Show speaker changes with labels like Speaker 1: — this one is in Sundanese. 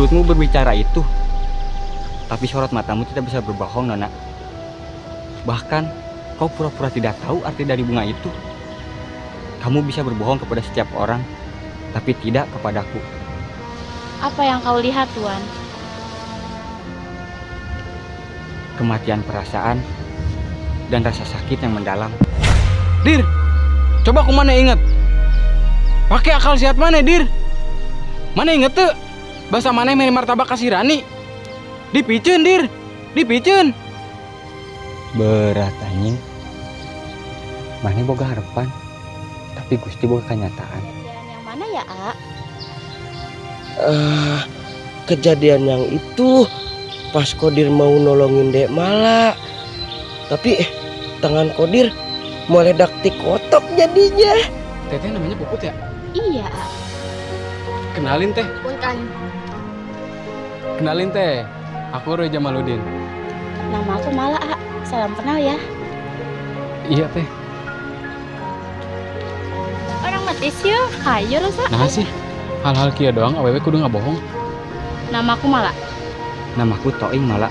Speaker 1: Mulutmu berbicara itu, tapi sorot matamu tidak bisa berbohong, Nona. Bahkan kau pura-pura tidak tahu arti dari bunga itu. Kamu bisa berbohong kepada setiap orang, tapi tidak kepadaku.
Speaker 2: Apa yang kau lihat, Tuan?
Speaker 1: Kematian perasaan dan rasa sakit yang mendalam.
Speaker 3: Dir, coba aku mana inget. Pakai akal sehat mana, Dir? Mana inget tuh? Bahasa mana yang martabak kasih Rani? Dipicun, Dir. Dipicun.
Speaker 1: Berat anjing. Mana boga harapan, tapi Gusti boga kenyataan.
Speaker 2: Kejadian yang mana ya, A?
Speaker 4: Eh, kejadian yang itu pas Kodir mau nolongin Dek Mala. Tapi tangan Kodir meledak tikotok jadinya.
Speaker 3: Teteh namanya Puput ya?
Speaker 2: Iya, A.
Speaker 3: Kenalin, Teh.
Speaker 2: Punten.
Speaker 3: Kenalin, Teh. Aku Roy Jamaludin.
Speaker 2: Nama aku Mala, A. Salam kenal ya.
Speaker 3: Iya, Teh.
Speaker 2: Urang metis yuk. Hayu, Rosa.
Speaker 3: Nah sih, hal-hal kieu doang awewe kudu ngabohong.
Speaker 2: Nama aku Mala.
Speaker 1: Namaku Toing Mala.